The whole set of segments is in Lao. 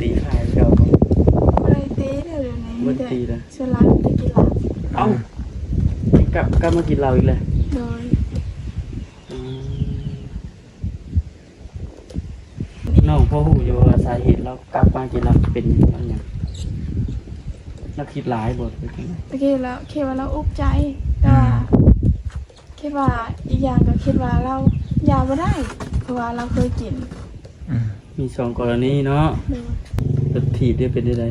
ຕີຂາຍເກົ່າບໍ່? ບໍ່ໄດ້ຕີແລ້ວ ດຽວນີ້ມີແຕ່ ບໍ່ໄດ້ຕີແລ້ວ ສ່ວນຫຼາຍມີແຕ່ກິນເຫຼົ້າ. ເອົ້າ ກັບ ກັບມາກິນເຫຼົ້າອີກແລ້ວ? ໂດຍ. ອືມ ນ້ອງພໍຮູ້ຢູ່ວ່າສາເຫດລາວກັບມາກິນເຫຼົ້າເປັນຍ້ອນຫຍັງ? ລາວຄິດຫຼາຍບໍ່ ຫຼືວ່າຈັ່ງໃດ? ຕະກີ້ລາວຄິດວ່າລາວອຸກໃຈ ແຕ່ວ່າ ອືມ ຄິດວ່າ ອີກຢ່າງກໍຄິດວ່າລາວຢ່າບໍ່ໄດ້ ເພາະວ່າລາວເຄີຍກິນ. ອືມ ມີສອງກໍລະນີເນາະ. ໂດຍ. ລົດຖີບນີ້ເປັນຈັ່ງໃດ?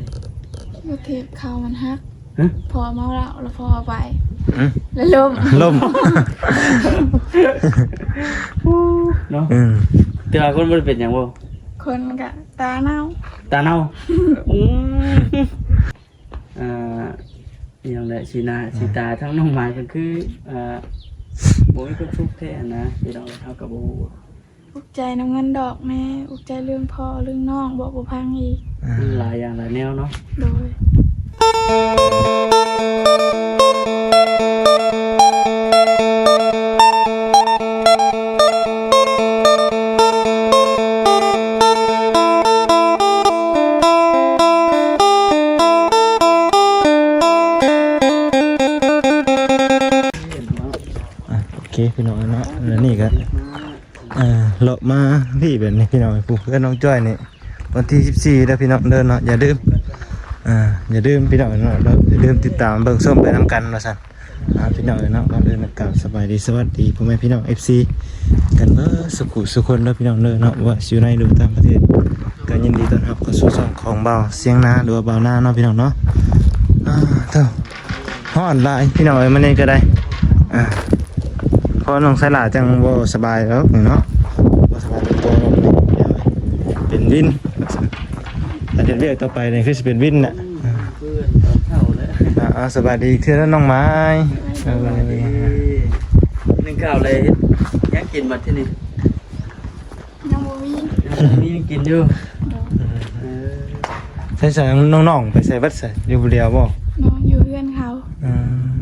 ລົດຖີບເຂົາມັນຫັກ. ຮະ? ພໍ່ເມົາເຫຼົ້າ ແລ້ວພໍ່ເອົາໄປ. ອືມ ແລ້ວລົ້ມ ລົ້ມ ເນາະ. ອືມ ແຕ່ວ່າຄົນບໍ່ໄດ້ເປັນຫຍັງບໍ່? ຄົນມັນກະຕາເນົ່າ ຕາເນົ່າ. ອືມ ອ່າ ອີຫຍັງແຫຼະ ສີໜ້າ ອືມ ສີຕາທັງນ້ອງໝາຍກໍຄື ອ່າ ບໍ່ມີຄວາມສຸກແທ້ຫັ້ນນະ ພີ່ນ້ອງ. ເຮົາກໍບໍ່ຮູ້ ອຸກໃຈນຳເງິນດອກແດ່ ອຸກໃຈເລື່ອງພໍ່ເລື່ອງນ້ອງ ບອກບໍ່ຟັງອີກ. ອືມ ມັນຫຼາຍຢ່າງຫຼາຍແນວເນາະ. ໂດຍ. ອ່ະ ໂອເຄ ພີ່ນ້ອງເນາະ ແລ້ວນີ້ກໍ ອ່າ ເລາະມາພີ້ແບບນີ້ ພີ່ນ້ອງ. ຜູ້ເພື່ອນນ້ອງຈ້ອຍນີ້ ວັນທີສິບສີ່ເດີພີ່ນ້ອງເດີເນາະ. ຢ່າລືມ ອ່າ ຢ່າລືມພີ່ນ້ອງເນາະ ຢ່າລືມຕິດຕາມເບິ່ງຊົມໄປນຳກັນວ່າຊັ້ນ. ອ່າ ພີ່ນ້ອງເນາະ ກ່ອນອື່ນກໍກາບສະບາຍດີ ສະຫວັດດີພໍ່ແມ່ພີ່ນ້ອງ ເອັຟຊີ ກັນເບິດສຸຂູສຸຄົນເດີພີ່ນ້ອງເດີເນາະ ວ່າຊິຢູ່ໃນ ຫຼື ຕ່າງປະເທດ ກໍຍິນດີຕ້ອນຮັບເຂົ້າສູ່ຊ່ອງຂອງບ່າວຊຽງນາ ຫຼືວ່າບ່າວນາເນາະ ພີ່ນ້ອງເນາະ. ອ່າ ເອີ ຮ້ອນຫຼາຍພີ່ນ້ອງເອີຍ ມື້ນີ້ກໍໄດ້ ອ່າ ເພາະນ້ອງສາຍຫຼ້າຈັ່ງບໍ່ສະບາຍດອກນີ້ເນາະ ບໍ່ສະບາຍຕົວ ເປັນວິນ ຖ້າເຮັດວຽກຕໍ່ໄປນີ້ຄືຊິເປັນວິນແຫຼະ. ອືມ ເພື່ອນຕອນເຊົ້າແລ້ວ. ອ່າ ສະບາຍດີເທື່ອນ້ອງໝາຍ. ສະບາຍດີ. ເອີ ໜຶ້ງເຂົ້າເລີຍ ຍັງກິນບັດທີນີ້? ຍັງບໍ່ມີ ຍັງບໍ່ມີກິນຢູ່. ໂດຍ. ເອີ ໃສໆ ນ້ອງໆ ໄປໃສເບິດຊະ ຢູ່ຜູ້ດຽວບໍ່? ນ້ອງຢູ່ເຮືອນເຂົາ. ອືມ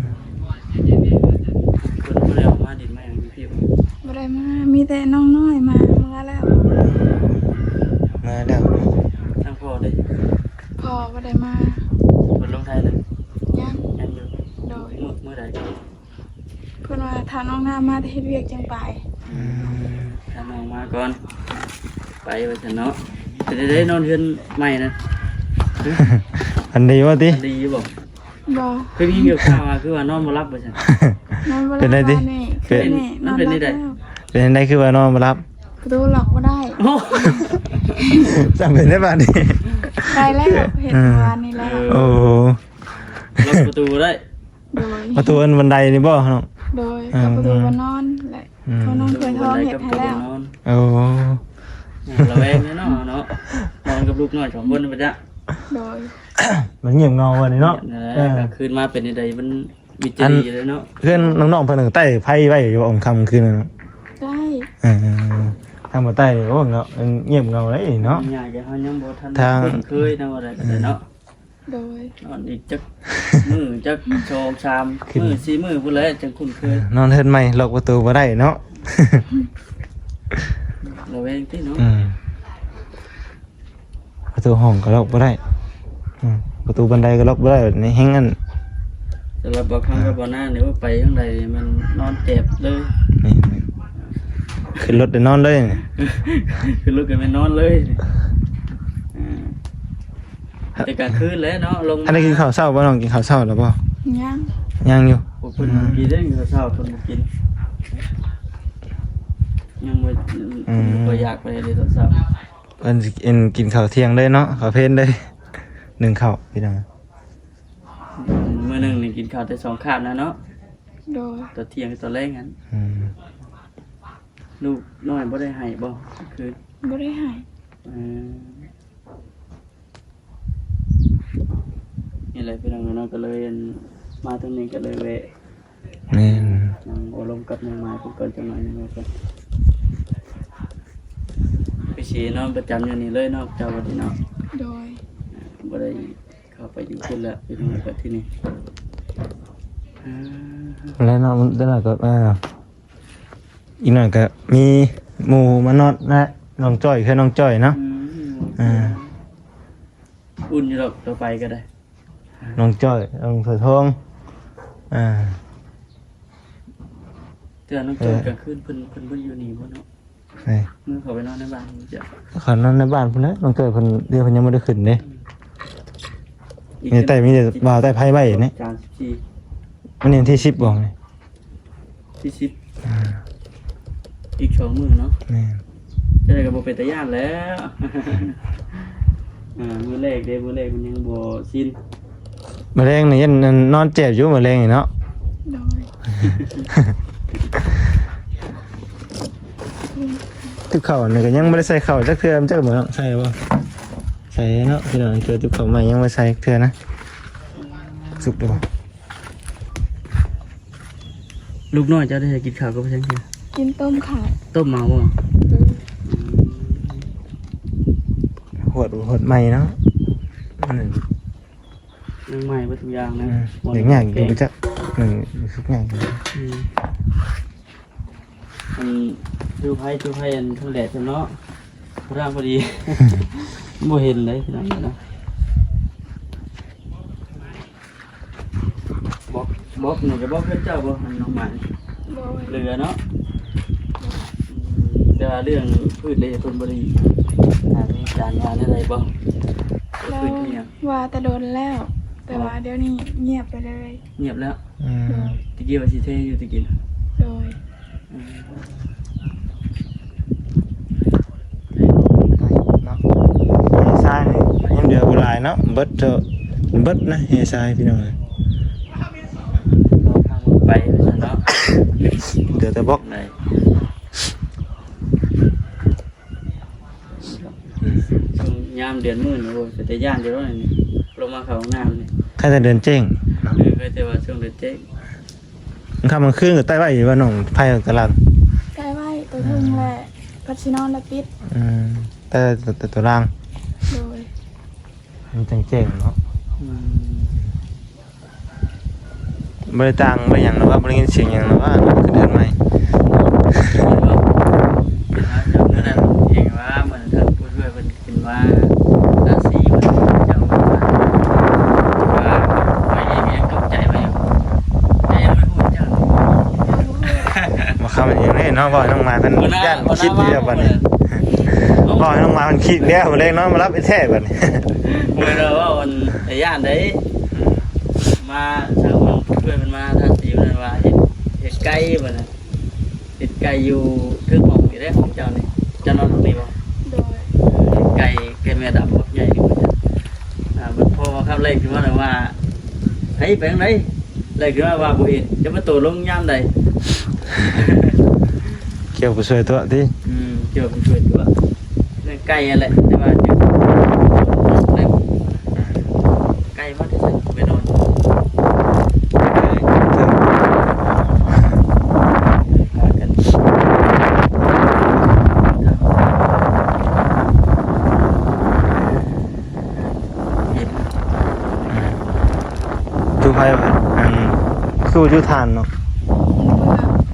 ເພິ່ນບໍ່ໄດ້ອອກມາດິນມາຫຍັງຢູ່ພີ້ບໍ່? ບໍ່ໄດ້ມາ ມີແຕ່ນ້ອງນ້ອຍມາ ເມືອແລ້ວ ເມືອແລ້ວ. ທາງພໍ່ເດ້? ພໍ່ບໍ່ໄດ້ມາ. ເພິ່ນລົງໄທແລ້ວ? ຍັງ ຍັງຢູ່. ໂດຍ. ມື້ ມື້ໃດ? ເພິ່ນວ່າຖ້ານ້ອງນ້ຳມາແຕ່ເຮັດວຽກຈັ່ງໄປ. ອືມ ຖ້ານ້ອງມາກ່ອນໄປວ່າຊັ້ນເນາະ. ເປັນໃດນອນເຮືອນໃໝ່ນະ? ອັນດີບໍ່ຕິ? ອັນດີຢູ່ບໍ່? ບໍ່. ຄືໄດ້ຍິນຂ່າວວ່າ ຄືວ່ານອນບໍ່ຫຼັບວ່າຊັ້ນ. ນອນບໍ່ຫຼັບ. ເປັນໃດຕິ? ວານນີ້ ເປັນ ຄືນນີ້ ມັນເປັນແນວໃດ? ນອນບໍ່ຫຼັບແລ້ວ. ເປັນຈັ່ງໃດຄືວ່ານອນບໍ່ຫຼັບ? ປະຕູລັອກບໍ່ໄດ້. ໂອ້ ຈັ່ງເປັນໄດ້ບາດນີ້. ໄດ້ແລ້ວ ເຮັດ ອືມ ວານນີ້ແລ້ວ. ເອີ ໂອ້ ລັອກປະຕູບໍ່ໄດ້. ໂດຍ. ປະຕູອັນບັນໄດນີ້ບໍ່ນ້ອງ? ໂດຍ. ເອີ ກັບປະຕູບ່ອນນອນແຫຼະ. ອືມ ຂອງນ້ອງຖ້ວຍທອງເຮັດໃຫ້ແລ້ວ. ໂອ້ ລະແວງເນາະ ເນາະ ນອນກັບລູກນ້ອຍສອງຄົນປະຈະ. ໂດຍ. ມັນງຽບເຫງົາອັນນີ້ເນາະ. ເອີ ກາງຄືນມາເປັນຈັ່ງໃດ ມັນມີແຕ່ດີເລີຍເນາະ. ເຮືອນນ້ອງໆ ເພິ່ນກໍໄຕ້ໄຟໄວ້ຢູ່ບໍ່ ກາງຄ່ຳກາງຄືນນະ? ໄດ້. ເອີ ທາງບໍ່ໃຕ້ ໂອ້ ເນາະ ມັນງຽບເຫງົາເລີຍເນາະ. ຍາກແຕ່ເຮົາຍັງບໍ່ທັນ ທາງ ຄຸ້ນເຄີຍນຳວ່າໄດ້ເນາະ. ໂດຍ. ນອນອີກຈັກມື້ ຈັກສອງສາມມື້ ສີ່ມື້ພຸ້ນແຫຼະ ຈັ່ງຄຸ້ນເຄີຍ. ນອນເຮືອນໃໝ່ ລັອກປະຕູບໍ່ໄດ້ເນາະ. ລະແວງຕິເນາະ. ອືມ ປະຕູຫ້ອງກໍລັອກບໍ່ໄດ້. ອືມ ປະຕູບັນໄດກໍລັອກບໍ່ໄດ້ ໃນແຮງອັນ ສຳລັບບ່າວຄຳກັບບ່າວນານີ້ ວ່າໄປທາງໃດມັນນອນແຈບເລີຍ. ແມ່ນໆ ຂຶ້ນລົດໄດ້ນອນເລີຍ. ຂຶ້ນລົດກໍແມ່ນນອນເລີຍ. ອ່າ ແຕ່ກາງຄືນແຫຼະເນາະ ລົງ ອັນນີ້ກິນເຂົ້າເຊົ້າບໍ່ນ້ອງ? ກິນເຂົ້າເຊົ້າແລ້ວບໍ່? ຍັງ. ຍັງຢູ່. ພວກເພິ່ນ ອືມ ກິນເດ້ ກິນເຂົ້າເຊົ້າ ເພິ່ນບໍ່ກິນ. ຍັງບໍ່ ອືມ ບໍ່ຢາກປານໃດເດຕອນເຊົ້າ. ເພິ່ນຊິກິນ ກິນເຂົ້າທ່ຽງເລີຍເນາະ ເຂົ້າເພນເລີຍ ໜຶ່ງເຂົ້າ ພີ່ນ້ອງ. ມື້ໜຶ່ງນີ້ກິນເຂົ້າແຕ່ສອງຄາບນະເນາະ. ໂດຍ. ຕອນທ່ຽງ ຕອນແລງຫັ້ນ. ອືມ. ລູກນ້ອຍບໍ່ໄດ້ໄຫ້ບໍ່ກາງຄືນ? ບໍ່ໄດ້ໄຫ້. ເອີ. ນີ້ແຫຼະພີ່ນ້ອງເນາະ ກໍເລີຍ ອັນ ມາທາງນີ້ກໍເລີຍແວະ ແມ່ນ ນັ່ງໂອ້ລົມກັບນ້ອງໝາຍເພິ່ນກ່ອນຈັກໜ້ອຍໜຶ່ງວ່າຊັ້ນ. ຄືຊິນອນປະຈຳຢູ່ນີ້ເລີຍເນາະ ເຈົ້າວ່າຕິເນາະ? ໂດຍ. ບໍ່ໄດ້ເຂົ້າໄປຢູ່ພຸ້ນແລ້ວ ພີ່ນ້ອງເອີຍ ບັດທີນີ້. ແລ້ວເນາະ ມັນ ແລ້ວກໍ ເອີ ອີກໜ້ອຍກໍມີໝູ່ມານອນນະ ນ້ອງຈ້ອຍ ຄືນ້ອງຈ້ອຍເນາະ. ອືມ. ອ່າ. ອຸ່ນຢູ່ດອກ ຕໍ່ໄປກໍໄດ້. ນ້ອງຈ້ອຍ ນ້ອງສາຍທອງ ອ່າ ເທື່ອນ້ອງຈ້ອຍ ເອີ ກາງຄືນເພິ່ນ ເພິ່ນບໍ່ຢູ່ນີ້ບໍ່ເນາະ? ເອີ ມື້ເຂົາໄປນອນໃນບ້ານເຈົ້າ ເຂົານອນໃນບ້ານພຸ້ນແຫຼະ ນ້ອງຈ້ອຍເພິ່ນ ດຽວເພິ່ນຍັງບໍ່ໄດ້ຂຶ້ນເດ້. ອືມ ມີແຕ່ ມີແຕ່ວ່າແຕ່ໄຟໄວ້ນີ້ ສາມສິບສີ່ ມື້ນີ້ວັນທີສິບບໍ່ນີ້? ທີສິບ ອ່າ ອີກສອງມື້ເນາະ. ແມ່ນ ຈັ່ງໃດກໍບໍ່ເປັນຕາຢ້ານແລ້ວ. ອ່າ ມື້ແລກເດ້ ມື້ແລກມັນຍັງບໍ່ຊິນ. ມື້ແລງນີ້ຍັງນອນແຈບຢູ່ມື້ແລງນີ້ເນາະ. ໂດຍ ຕິບເຂົ້ານີ້ກໍຍັງບໍ່ໄດ້ໃສ່ເຂົ້າຈັກເທື່ອ ຈັກມື້ເນາະ. ໃສ່ບໍ່? ໃສ່ເນາະ ພີ່ນ້ອງ. ເທື່ອຕິບເຂົ້າໃໝ່ຍັງບໍ່ໃສ່ຈັກເທື່ອນະ. ສຸກແລ້ວບໍ່? ລູກນ້ອຍເຈົ້າໄດ້ກິນເຂົ້າກັບຫຍັງ? ກິນຕົ້ມເຂົ້າ. ຕົ້ມເອົາບໍ່? ໂດຍ ອືມ ຫວດ ຫວດໃໝ່ເນາະ. ອືມ ຍັງໃໝ່ເບິດທຸກຢ່າງນະ. ອືມ ຍັງຍາກຢູ່ຈັກ ອືມ ສຸກຍາກຢູ່. ອືມ ອັນ ຈູໄພ ຈູໄພ ອັນ ທັງແດດເນາະ ທາງພໍດີ ບໍ່ເຫັນເດ້ພີ່ນ້ອງເນາະ. ບລັອກ ບລັອກນີ້ກໍບລັອກເຮືອນເຈົ້າບໍ່ ອັນນ້ອງໝາ? ບໍ່ ເຫຼືອເນາະ. ອືມ ແຕ່ວ່າເລື່ອງພືດເດ້ ເພິ່ນບໍ່ໄດ້ ອ່າ ມີການວ່າແນວໃດບໍ່? ລາວວ່າແຕ່ດົນແລ້ວ ແຕ່ວ່າ ອໍ ດຽວນີ້ງຽບໄປເລີຍ. ງຽບແລ້ວ? ອືມ ໂດຍ ຕະກີ້ວ່າຊິເທຢູ່ຕະກີ້. ໂດຍ ອືມ ເນາະ ເຮຊາຍນີ້ຍັງເຫຼືອບໍ່ຫຼາຍເນາະ ເບິດເທາະ ເບິດນະ ເຮຊາຍ ພີ່ນ້ອງເອີຍ. ໄປເນາະ ເຫຼືອແຕ່ບລັອກ. ອືມ ຊ່ວງຍາມເດືອນມື້ນີ້ ໂອ້ຍ ເປັນຕາຢ້ານຢູ່ເນາະນີ້ ລົງມາເຂົ້າຫ້ອງນ້ຳນີ້. ໃຄ່ແຕ່ເດືອນແຈ້ງເນາະ. ເອີ ໃຄ່ແຕ່ວ່າຊ່ວງເດືອນແຈ້ງ. ຄ່ຳກາງຄືນກໍໄຕ້ໄວ້ຢູ່ວ່ານ້ອງ ໄຟກຳລັງ ໄຕ້ໄວ້ຕົວເທິງ ອືມ ແຫຼະ ພັດຊິນອນລະປິດ. ອືມ ແຕ່ ແຕ່ ແຕ່ຕົວລ່າງ. ໂດຍ ມັນຈັ່ງແຈ້ງເນາະ. ອືມ ບໍ່ໄດ້ຕ່າງ ບໍ່ໄດ້ຫຍັງດອກວ່າ ບໍ່ໄດ້ຍິນສຽງຫຍັງດອກວ່າ ຄືເດືອນໃໝ່. ເຫັນວ່າຈາກມື້ນັ້ນເອງວ່າ ມື້ນັ້ນທ່ານຜູ້ຊ່ວຍເພິ່ນ ເຫັນວ່າລາສີມັນຈະອອກມາ ວ່າຂ້ອຍເອງຍັງຕົກໃຈໄວ້ຢູ່ ແຕ່ຍັງບໍ່ຮູ້ຈັກ. ບໍ່ຄຳອີກເດ້ເນາະ ເວົ້າໃຫ້ນ້ອງມາຍເພິ່ນຢ້ານຄິດແລ້ວບັດນີ້ ເວົ້າໃຫ້ນ້ອງມາຍເພິ່ນຄິດແລ້ວ ເລີຍນອນບໍ່ຫຼັບແທ້ບັດນີ້. ບໍ່ໄດ້ເວົ້າອັນຢ້ານໃດ ມາເຊົ້າເພິ່ນເພິ່ນມາທາງທີ່ເພິ່ນວ່າເຮັດ ເຮັດໄກ່ບັດນັ້ນ. ເຮັດໄກ່ຢູ່ເທິງຫ້ອງນີ້ເດ້ ຂອງເຈົ້ານີ້ ເຈົ້ານອນຫ້ອງນີ້ບໍ່? ໂດຍ ເຮັດໄກ່ ໄກ່ແມ່ດຳບັກໃຫຍ່ນີ້ ອ່າ ບັດພໍມາຄຳແລກຂຶ້ນມາແລ້ວວ່າ ໃຫ້ໄປທາງໃດ ແລກຂຶ້ນມາວ່າບໍ່ເຫັນ ຈະມາໂຕລົງຍາມໃດ? ກ່ຽວຜູ້ຊ່ວຍຕົວະຕິ? ອືມ ກ່ຽວຜູ້ຊ່ວຍຕົວະ ເລື່ອງໄກ່ຫັ້ນແຫຼະ ແຕ່ວ່າ ໄກມາແຕ່ໃສໄປນອນ ພາກັນ ຈູໄຟ ອັນ ສູ້ຢູ່ຖ່ານເນາະ.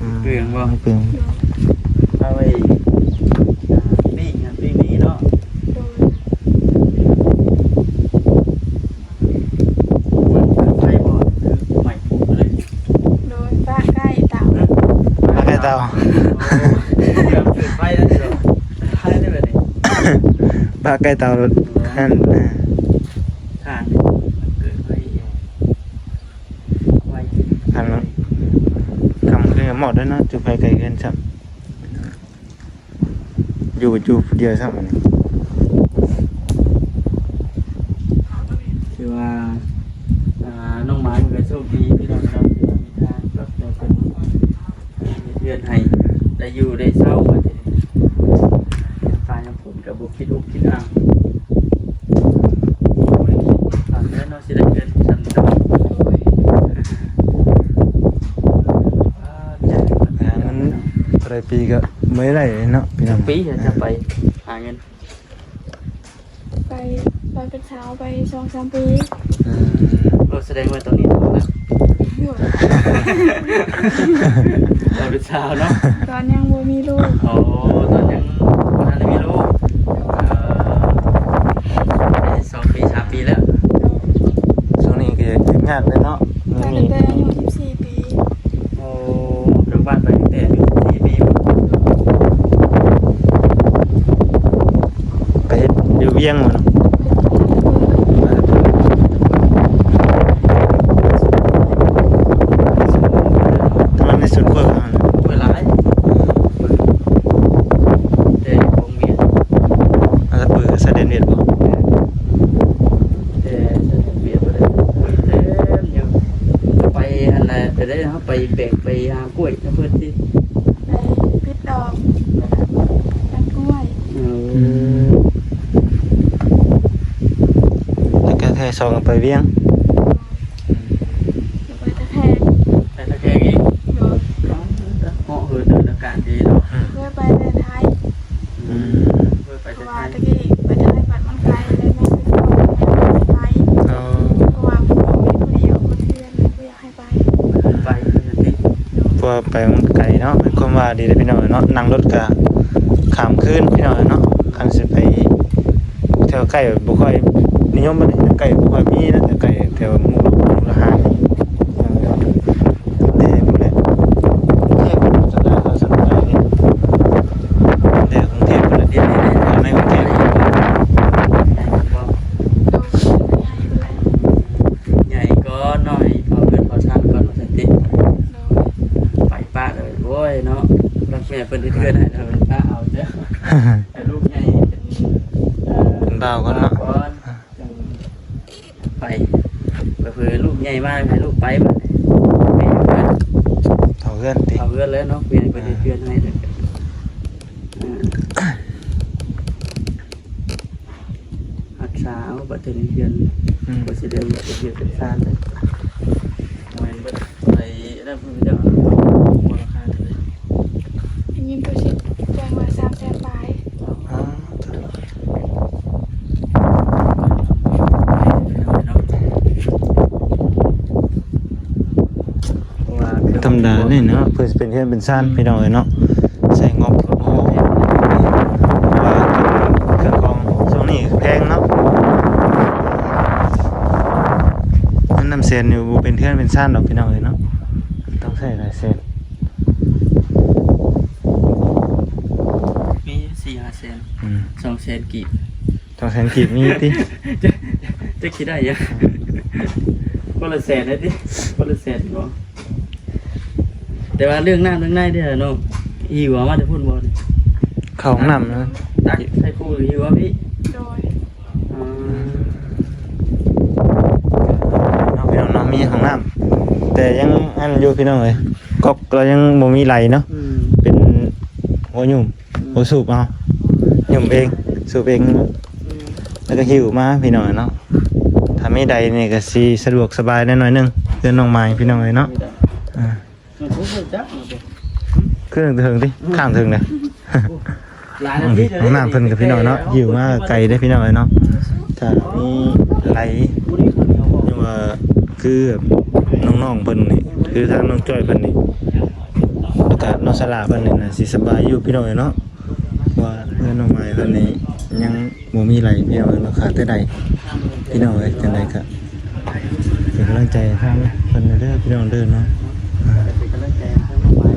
ອືມ ເປືອງບໍ່? ເປືອງ ເອົາໄວ້ ອ່າ ປີ້ງ ປີ້ງນີ້ເນາະ. ໂດຍ ເປີດໄຟບໍ່ ຄືໄໝ້ພຸ້ນເລີຍ? ໂດຍ ປະໃກ້ເຕົາ ປະໃກ້ເຕົາ. ໂອ້ ເປີດໄຟແລ້ວເນາະ ໄຟໄດ້ແບບນີ້ ປະໃກ້ເຕົາຫັ້ນ ອ່າ ຖ້າເກີດໄຟ ໄຟ ອັນ ຄ່ຳຄືນມອດດ້ວຍເນາະ ຈູໄຟໃກ້ເຮືອນຊ້ຳ. ຢູ່ ຢູ່ຜູ້ດຽວຊ້ຳອັນນີ້ ຖືວ່າ ອ່າ ນ້ອງໝາຍເພິ່ນກໍໂຊກດີພີ່ນ້ອງເນາະ ທີ່ວ່າມີທາງແບບເພິ່ນເຮັດເຮືອນໃຫ້ໄດ້ຢູ່ໄດ້ເຊົາ ບາດນີ້ ເປັນຟ້າຍາມຝົນກໍບໍ່ຄິດອົກຄິດອັ່ງ ບໍ່ໄດ້ຄິດຝັນເລີຍເນາະ ຊິໄດ້ເຮືອນຊັ້ນດອກ. ໂດຍ ອ່າ ເຈັດ ຫາເງິນເທົ່າໃດປີກໍບໍ່ໄດ້ເນາະພີ່ນ້ອງ. ຈັກປີຈະໄປຫາເງິນ? ໄປ ຕອນເປັນສາວໄປສອງສາມປີ. ອືມ ໂອ້ ສະແດງວ່າຕອນນີ້ທ້ອງແລ້ວ. ຕອນເປັນສາວເນາະ ຕອນຍັງບໍ່ມີລູກ. ໂອ້ ຕອນຍັງບໍ່ທັນໄດ້ມີລູກ. ເອີ ໄດ້ສອງປີສາມປີແລ້ວ ຍາກເລີຍເນາະ ມາຕັ້ງແຕ່ອາຍຸສິບສີ່ປີ. ໂອ້ ອອກຈາກບ້ານໄປຕັ້ງແຕ່ອາຍຸສິບສີ່ປີ. ໄປເຮັດຢູ່ວຽງບໍ່ເນາະ? ທາງໃນສຸດເປີດ ເປີດຫຼາຍ ແຕ່ຢູ່ໂຮງວຽງ ອາດຈະເປີດຊາຍແດນຫວຽດບໍ່? ແຕ່ຊາຍແດນຫວຽດບໍ່ໄດ້ ເຕັມຢູ່. ໄປຫັ້ນແຫຼະ ໄປໄດ້ ເຮົາໄປແບກ ໄປຫາກ້ວຍນຳເພິ່ນຕິ ໄປປິດດອກ ແລ້ວກໍຕັດກ້ວຍ. ເອີ ອືມ ແລ້ວກໍເທື່ອສອງກໍໄປວຽງ. ໄປຕາແຂກ ໄປຕາແຂກອີກ. ໂດຍ ເຫາະເຫີນ ອາກາດດີເນາະ. ເຄີຍໄປແຕ່ໄທ. ອືມ ເຄີຍໄປ ເພາະວ່າຕະກີ້ໄປໄທບັດມັນໄກ ເລີຍແມ່ນໄປ. ເອີ ເພາະວ່າເພິ່ນມີຜູ້ດຽວ ຄົນເພື່ອນບໍ່ຢາກໃຫ້ໄປ ໄປ ເພາະວ່າໄປມັນໄກເນາະ. ແມ່ນຄວາມວ່າດີເດ້ພີ່ນ້ອງເອີຍເນາະ ນັ່ງລົດກະຂ້າມຄືນພີ່ນ້ອງເອີຍເນາະ. ຄັນຊິໄປແຖວໃກ້ບໍ່ຄ່ອຍນິຍົມປານໃດ ໃກ້ບໍ່ຄ່ອຍມີນະ ແຖວໃກ້ແຖວມຸກ ມຸກດາຫານນີ້ ແຕ່ພຸ້ນແຫຼະ ແຕ່ຄົນສ່ວນຫຼາຍເຂົາສົນໃຈເດ້ ແຕ່ກຸງເທບພຸ້ນແຫຼະ ໃນກຸງເທບ ໃຫຍ່ກ່ອນເນາະ ໃຫ້ເຝົ້າເຮືອນເຝົ້າຊານກ່ອນວ່າຊັ້ນຕິ. ໂດຍ ໄປປະເລີຍ ໂອ້ຍເນາະ ລັກແມ່ເພິ່ນເຮັດເຮືອນໃຫ້ ເອົາເດີ ໃຫ້ລູກໃຫຍ່ເປັນ ເອີ ເປັນບ່າວກ່ອນເນາະ ບ່າວກ່ອນ ຈັ່ງໄປ ເພື່ອລູກໃຫຍ່ມາໃຫ້ລູກໄປບັດນີ້ ເຝົ້າເຮືອນຕິ ເຝົ້າເຮືອນແລ້ວເນາະ ແມ່ເພິ່ນເຮັດເຮືອນໃຫ້ ເອີ ຮັກສາເອົາບັດເທື່ອນີ້ເຮືອນ ອືມ ກໍຊິໄດ້ເຮັດເຮືອນເປັນຊານເລີຍ ບໍ່ແມ່ນເບິດໄປນັ້ນເພິ່ນຈະ ບໍ່ລາຄາເທົ່າໃດ ໄດ້ຍິນເພິ່ນຊິແຈ້ງວ່າສາມແສນປາຍ. ອ້າວ ທຳມະດານີ້ເນາະ ເພື່ອຊິເປັນເຮືອນເປັນຊານ ອືມ ພີ່ນ້ອງເອີຍເນາະ ໃຊ້ງົບ ໂອ້ ເພາະວ່າເຄື່ອງຂອງຊ່ວງນີ້ແພງເນາະ ເງິນນຳແສນນີ້ບໍ່ເປັນເຮືອນເປັນຊານດອກພີ່ນ້ອງເອີຍເນາະ ຕ້ອງໃຊ້ຫຼາຍແສນ ມີສີ່ຫ້າແສນ ອືມ ສອງແສນກີບ. ສອງແສນກີບມີຕິ ຈະ ຈະຄິດໄດ້ຫຍັງ ຄົນລະແສນໄດ້ຕິ ຄົນລະແສນບໍ່ ແຕ່ວ່າເລື່ອງນ້ຳເລື່ອງໃນເດ້ອເນາະ ຫິວເອົາມາແຕ່ພຸ້ນບໍ່ ເຂົ້າຫ້ອງນ້ຳນະ ຕັກໃສ່ຄູ່ຫິວເອົາພີ້ ໂດຍ ອືມ ເນາະ ພີ່ນ້ອງເນາະ ມີຫ້ອງນ້ຳ ແຕ່ຍັງອັນຢູ່ພີ່ນ້ອງເອີຍ ກັອກລາວຍັງບໍ່ມີໄຫຼເນາະ ອືມ ເປັນຫົວຫຍຸ້ມ ອືມ ບໍ່ສູບເອົາ ຫຍຸ້ມເອງ ສູບເອງ ອືມ ແລ້ວກໍຫິ້ວມາພີ່ນ້ອງເນາະ ຖ້າມີໄດນີ້ກໍຊິສະດວກສະບາຍແດ່ໜ້ອຍໜຶ່ງ ເຮືອນນ້ອງມາຍພີ່ນ້ອງເອີຍເນາະ ອ່າ ຂຶ້ນເທິງຕິ ຂ້າງເທິງເດ້ ຫ້ອງນ້ຳເພິ່ນກັບພີ່ນ້ອງເນາະ ຫິ້ວມາໄກເດ້ພີ່ນ້ອງເອີຍເນາະ ຖ້າມີໄຫຼ ຫຼືວ່າຄືແບບນ້ອງໆເພິ່ນນີ້ ຄືທາງນ້ອງຈ້ອຍເພິ່ນນີ້ ແລ້ວກະນ້ອງສະຫຼາເພິ່ນນີ້ນະ ຊິສະບາຍຢູ່ພີ່ນ້ອງເອີຍເນາະ ເພາະວ່າເຮືອນນ້ອງມາຍເພິ່ນນີ້ຍັງບໍ່ມີໄຫຼພີ່ນ້ອງເອີຍເນາະ ຂາດແຕ່ໄດ ພີ່ນ້ອງເອີຍ ຈັ່ງໃດກະເປັນກຳລັງໃຈໃຫ້ທາງເພິ່ນເດີພີ່ນ້ອງເດີເນາະ ເປັນກຳລັງໃຈໃຫ້ທາງນ້ອງມາຍ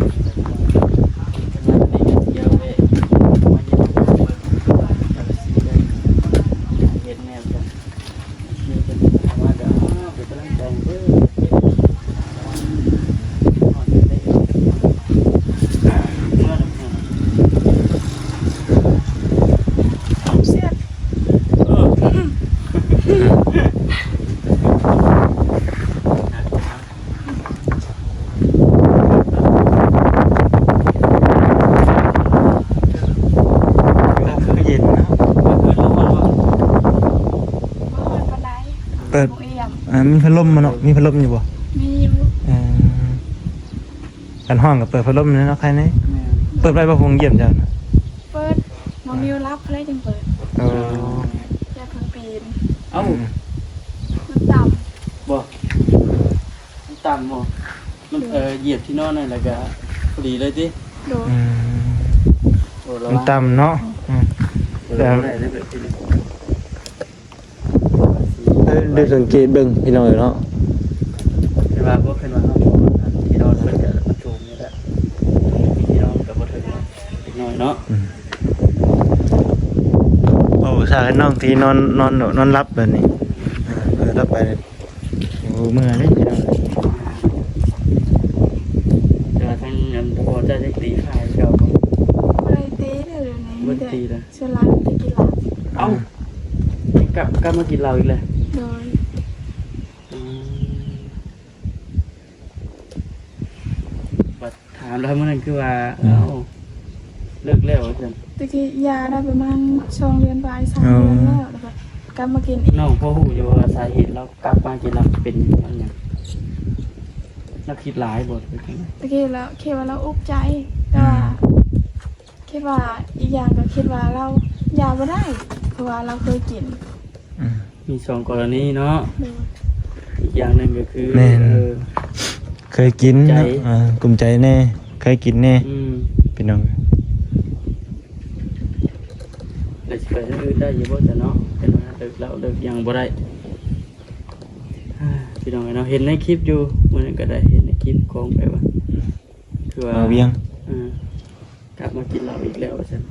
ເຮັດແນວ ເຢັນເນາະ ບໍ່ຮ້ອນປານໃດ ເປີດ ບໍ່ອຽມ ອ່າ ມີພັດລົມບໍ່ເນາະ ມີພັດລົມຢູ່ບໍ່? ມີຢູ່ ເອີ ຄັນຮ້ອນກໍເປີດພັດລົມແຫຼະເນາະ ໃຄແດ່ ແມ່ນ ເປີດໄວ້ບໍ່ ໂຮງຢ້ຽມເຈົ້ານະ? ເປີດ ນ້ອງນິວຫຼັບແລ້ວຈຶ່ງເປີດ ໂອ້ ຢ້ານເພິ່ນປີນ ເອົ້າ ອືມ ມັນຕ່ຳ ບໍ່ ມັນຕ່ຳບໍ່ ມັນ ເອີ ຢຽບທີ່ນອນນັ້ນແລ້ວກໍພໍດີເລີຍຕິ? ໂດຍ ອືມ ໂອ້ ມັນຕ່ຳເນາະ ອືມ ແຕ່ ໄດ້ ໄດ້ ໄດ້ສັງເກດເບິ່ງພີ່ນ້ອງເອີຍເນາະ ວ່າບໍ່ເພິ່ນວ່າເຮົາບໍ່ ອັນທີ່ນອນເພິ່ນກະມັນສູງຢູ່ແລ້ວ ທີ່ນອນກະບໍ່ເຖິງເນາະ ເດັກນ້ອຍເນາະ. ອືມ ເວົ້າພາສານ້ອງທີ່ນອນ ນອນ ນອນຫຼັບແບບນີ້ ເອີ ຫຼັບໄປ ໂອ້ ເມື່ອຍເດ້ພີ່ນ້ອງ. ແຕ່ວ່າທາງອັນພໍ່ເຈົ້າຍັງຕີພ້າຍເກົ່າບໍ່? ບໍ່ໄດ້ຕີເດ້ ດຽວນີ້ ບໍ່ໄດ້ຕີແລ້ວ ສ່ວນຫຼາຍມີແຕ່ກິນເຫຼົ້າ. ເອົ້າ ກັບ ກັບມາກິນເຫຼົ້າອີກແລ້ວ? ໂດຍ. ອືມ ບັດຖາມລາວມື້ນັ້ນຄືວ່າ ອືມ ເອົ້າ ເລີກແລ້ວວ່າຊັ້ນ. ແຕ່ກີ້ຢາໄດ້ປະມານສອງເດືອນປາຍ ສາມເດືອນແລ້ວ ແລ້ວບັດກັບມາກິນອີກ. ນ້ອງພໍຮູ້ຢູ່ວ່າສາເຫດລາວກັບມາກິນເຫຼົ້າເປັນຫຍັງ? ລາວຄິດຫຼາຍບໍ່ ຫຼືວ່າຈັ່ງໃດ? ແຕ່ກີ້ລາວຄິດວ່າລາວອຸກໃຈ ແຕ່ວ່າ ອືມ ຄິດວ່າ ອີກຢ່າງກໍຄິດວ່າລາວຢາບໍ່ໄດ້ ເພາະວ່າລາວເຄີຍກິນ. ອືມ ມີສອງກໍລະນີເນາະ. ໂດຍ. ອີກຢ່າງໜຶ່ງກໍຄື ແມ່ນ ເອີ ເຄີຍກິນເນາະ ເອີ ກຸ້ມໃຈແດ່ ເຄີຍກິນແດ່. ອືມ ພີ່ນ້ອງ ແລ້ວຊິໄປທາງອື່ນໄດ້ຢູ່ບໍ່ຊະເນາະ? ເປັນວ່າເລີກເຫຼົ້າເລີກຫຍັງບໍ່ໄດ້. ພີ່ນ້ອງເອີຍເນາະ ເຫັນໃນຄລິບຢູ່ ມື້ນັ້ນກໍໄດ້ເຫັນໃນຄລິບຂອງ ແປວ່າ ອືມ ຄືວ່າ ບ່າວວຽງ ເອີ ກັບມາກິນເຫຼົ້າອີກແລ້ວວ່າຊັ້ນ.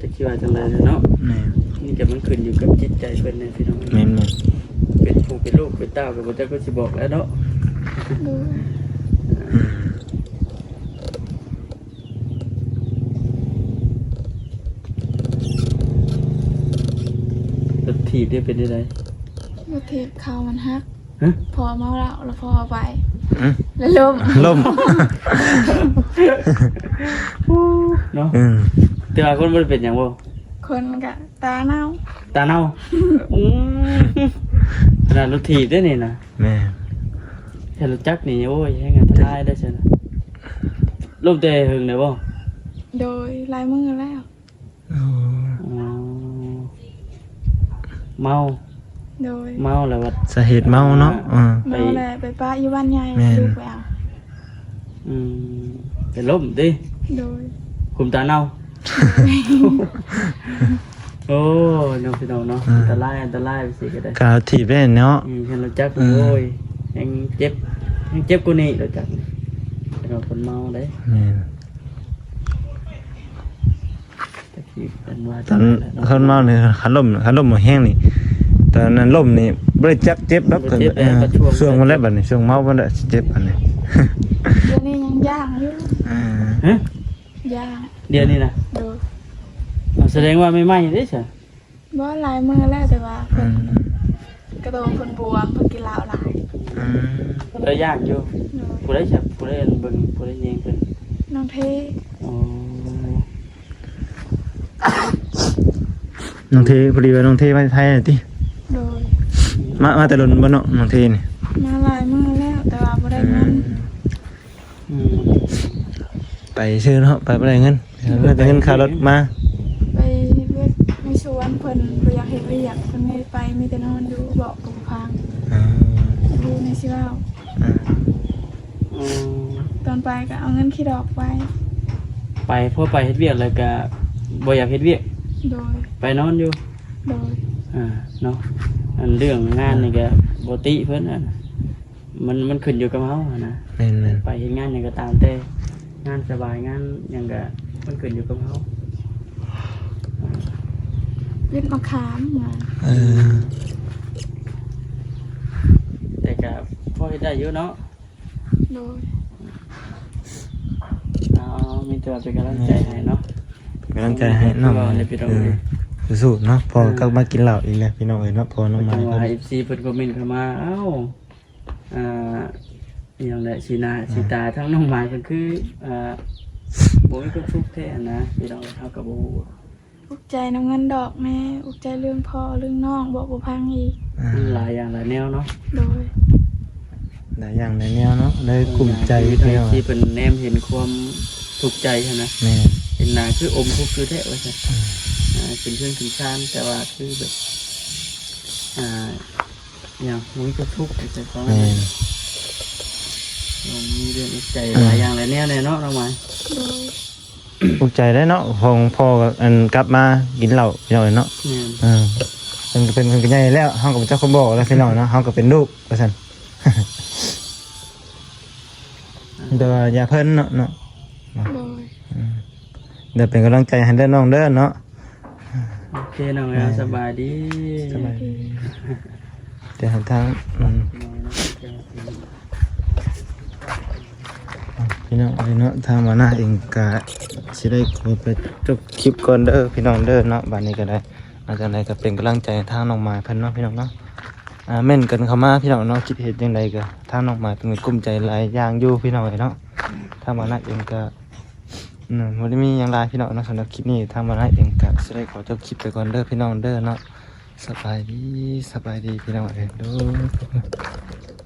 ຈັກຊິວ່າຈັ່ງໃດແຫຼະເນາະ. ແມ່ນ. ນີ້ກໍມັນຂຶ້ນຢູ່ກັບຈິດໃຈເພິ່ນແຫຼະພີ່ນ້ອງ. ແມ່ນໆ. ເປັນຜູ້ເປັນລູກເປັນເຕົ້າກໍບໍ່ຈັກວ່າຊິບອກແລ້ວເນາະ. ໂດຍ. ອືມ. ລົດຖີບເດ້ເປັນຈັ່ງໃດ? ລົດຖີບເຂົາມັນຫັກ. ຮະ? ພໍ່ເມົາເຫຼົ້າ ແລ້ວພໍ່ເອົາໄປ ອືມ ແລ້ວລົ້ມ ລົ້ມ ເນາະ. ອືມ ແຕ່ວ່າຄົນບໍ່ໄດ້ເປັນຫຍັງບໍ່? ຄົນກະຕາເນົ່າ ຕາເນົ່າ. ອືມ ຂະໜາດລົດຖີບເດ້ນີ້ນະ. ແມ່ນ. ແຕ່ລົດຈັກນີ້ ໂອ້ຍ ແຮງອັນຕະລາຍເດ້ຊັ້ນນະ. ລົ້ມແຕ່ເຫິງແລ້ວບໍ່? ໂດຍ ຫຼາຍມື້ແລ້ວ. ອໍ ອໍ ເມົາ. ໂດຍ. ເມົາແລ້ວວ່າ ສາເຫດເມົາເນາະ. ອ່າ ເອີ ເມົາແລ້ວໄປປະຢູ່ບ້ານໃຫຍ່. ແມ່ນ. ລູກໄປເອົາ. ອືມ ໄປລົ້ມຕິ? ໂດຍ. ຂຸມຕາເນົ່າ. ໂດຍ. ໂອ້ຍ ເນາະ ພີ່ນ້ອງເນາະ. ອ່າ ອັນຕະລາຍ ອັນຕະລາຍ ໄປຊິກໍໄດ້ ກະຖີບໄດ້ເນາະ. ອືມ ເຫັນລົດຈັກ. ເອີ ໂອ້ຍ ແຮງເຈັບ ແຮງເຈັບກວ່ານີ້ລົດຈັກນີ້ ແຕ່ວ່າຄົນເມົາເດ້. ແມ່ນ. ຕອນຄົນເມົານີ້ ຄັນລົ້ມ ຄັນລົ້ມແຮງນີ້ ຕອນນັ້ນລົ້ມນີ້ບໍ່ໄດ້ຈັກເຈັບດອກ. ບໍ່ເຈັບ. ເອີ ຊ່ວງມັນແຫຼະບັດນີ້ ຊ່ວງເມົາມັນແຫຼະຊິເຈັບບັດນີ້. ດຽວນີ້ຍັງຍ່າງຢູ່. ອ່າ ຮະ? ຍ່າງ. ດຽວນີ້ນະ? ໂດຍ. ສະແດງວ່າໃໝ່ໆເດ້ຊະ. ບໍ່ ຫຼາຍມື້ແລ້ວ ແຕ່ວ່າເພິ່ນ ອືມ ກະໂຕເພິ່ນບວມ ເພິ່ນກິນເຫຼົ້າຫຼາຍ. ອືມ ເລີຍຢ້ານຢູ່. ໂດຍ. ຜູ້ໃດຈັບ ຜູ້ໃດເບິ່ງ ຜູ້ໃດແຍງເພິ່ນ? ນ້ອງເທ. ອໍ ນ້ອງເທ. ພໍດີວ່ານ້ອງເທມາໄທນີ້ຕິ? ໂດຍ. ມາ ມາແຕ່ດົນບໍ່ເນາະ ນ້ອງເທນີ້? ມາຫຼາຍມື້ແລ້ວ ແຕ່ວ່າບໍ່ໄດ້ເງິນ. ອືມ ອືມ ໄປຊື່ເນາະ ໄປບໍ່ໄດ້ເງິນ. ເອີ ໄດ້ແຕ່ເງິນຄ່າລົດມາ. ໄປເຮັດວຽກໃນສວນ ເພິ່ນບໍ່ຢາກເຮັດວຽກ ເພິ່ນໃຫ້ໄປ ມີແຕ່ນອນຢູ່ ເບາະກໍບໍ່ພັງ. ອ່າ ຢູ່ໃນຊິເວົ້າ. ອ່າ ອືມ ຕອນໄປກໍເອົາເງິນຂີ້ດອກໄປ. ໄປ ພໍໄປເຮັດວຽກແລ້ວກໍບໍ່ຢາກເຮັດວຽກ. ໂດຍ. ໄປນອນຢູ່. ໂດຍ. ອ່າ ເນາະ ອັນເລື່ອງງານນີ້ກໍ ອ່າ ບໍ່ຕິເພິ່ນຫັ້ນນະ. ມັນ ມັນຂຶ້ນຢູ່ກັບເຮົາຫັ້ນນະ. ແມ່ນໆ. ໄປເຮັດງານຫຍັງກໍຕາມແຕ່ ງານສະບາຍ ງານຫຍັງກໍ ມັນຂຶ້ນຢູ່ກັບເຮົາ. ເກັບມະຂາມ. ເອີ ແຕ່ກໍພໍເຮັດໄດ້ຢູ່ເນາະ. ໂດຍ. ເອົາ ມີແຕ່ວ່າເປັນກຳລັງໃຈໃຫ້ເນາະ. ເປັນກຳລັງໃຈໃຫ້ນ້ອງ ເອີ ສູ້ໆເນາະ. ພໍ ເອີ ກັບມາກິນເຫຼົ້າອີກແລ້ວ ພີ່ນ້ອງເອີຍເນາະ. ພໍນ້ອງມາ ເອັຟຊີເພິ່ນຄອມເມັນເຂົ້າມາ ເອົ້າ ອ່າ ອີຫຍັງແຫຼະ ສີໜ້າ ອ່າ ສີຕາທັງນ້ອງໝາຍເພິ່ນຄື ອ່າ ບໍ່ມີຄວາມສຸກແທ້ຫັ້ນນະ ພີ່ນ້ອງ. ເຮົາກໍບໍ່ຮູ້ ອຸກໃຈນຳເງິນດອກແດ່ ອຸກໃຈເລື່ອງພໍ່ເລື່ອງນ້ອງ ບອກບໍ່ຟັງອີກ. ອ່າ ມັນຫຼາຍຢ່າງຫຼາຍແນວເນາະ. ໂດຍ. ຫຼາຍຢ່າງຫຼາຍແນວເນາະ ເລີຍກຸ້ມໃຈ ເອີ ທີ່ເພິ່ນແນມເຫັນຄວາມທຸກໃຈຫັ້ນນະ. ແມ່ນ. ເຫັນໜ້າຄືອົມທຸກຢູ່ແທ້ວ່າຊັ້ນ. ອືມ ອ່າ ຂຶ້ນເຮືອນຂຶ້ນຊານ ແຕ່ວ່າຄືແບບ ອ່າ ຫຍັງ ບໍ່ມີຄວາມທຸກໃນໃຈຂອງ. ແມ່ນ. ມັນມີເລື່ອງອຸກໃຈ ອ່າ ຫຼາຍຢ່າງຫຼາຍແນວແດ່ເນາະ ນ້ອງໝາຍ. ໂດຍ. ອຸກໃຈໄດ໋ເນາະ ຂອງພໍ່ກັບ ອັນ ກັບມາກິນເຫຼົ້າ ພີ່ນ້ອງເອີຍເນາະ. ແມ່ນ. ເອີ ເພິ່ນ ເພິ່ນ ເພິ່ນກໍໃຫຍ່ແລ້ວ ເຮົາກໍບໍ່ຈັກຄວາມບອກແລ້ວ ພີ່ນ້ອງເນາະ. ເຮົາກໍເປັນລູກວ່າຊັ້ນ. ແຕ່ວ່າຢ່າເພິ່ນເນາະ ເນາະ ໂດຍ ອືມ ດຽວເປັນກຳລັງໃຈໃຫ້ເດີນ້ອງເດີເນາະ. ໂອເຄນ້ອງເອີຍ ສະບາຍດີ ສະບາຍດີ. ດຽວໃຫ້ທາງ ອືມ ພີ່ນ້ອງເອີຍເນາະ ທາງບ່າວນາເອງກະຊິໄດ້ຂໍໄປຈົບຄລິບກ່ອນເດີພີ່ນ້ອງເດີເນາະ. ບາດນີ້ກະໄດ້ ອາ ຈັ່ງໃດກະເປັນກຳລັງໃຈໃຫ້ທາງນ້ອງໝາຍເພິ່ນເນາະພີ່ນ້ອງເນາະ. ອາ ເມັ້ນກັນເຂົ້າມາພີ່ນ້ອງເນາະ ຄິດເຫັນຈັ່ງໃດກະ ທາງນ້ອງໝາຍເພິ່ນກະກຸ້ມໃຈຫຼາຍຢ່າງຢູ່ພີ່ນ້ອງເອີຍເນາະ. ທາງບ່າວນາເອງກະ ອືມ ບໍ່ໄດ້ມີຫຍັງຫຼາຍພີ່ນ້ອງເນາະ. ສຳລັບຄລິບນີ້ທາງບ່າວນາເອງກະຊິໄດ້ຂໍຈົບຄລິບໄປກ່ອນເດີພີ່ນ້ອງເດີເນາະ. ສະບາຍດີ ສະບາຍດີພີ່ນ້ອງເອີຍ ໂດຍ.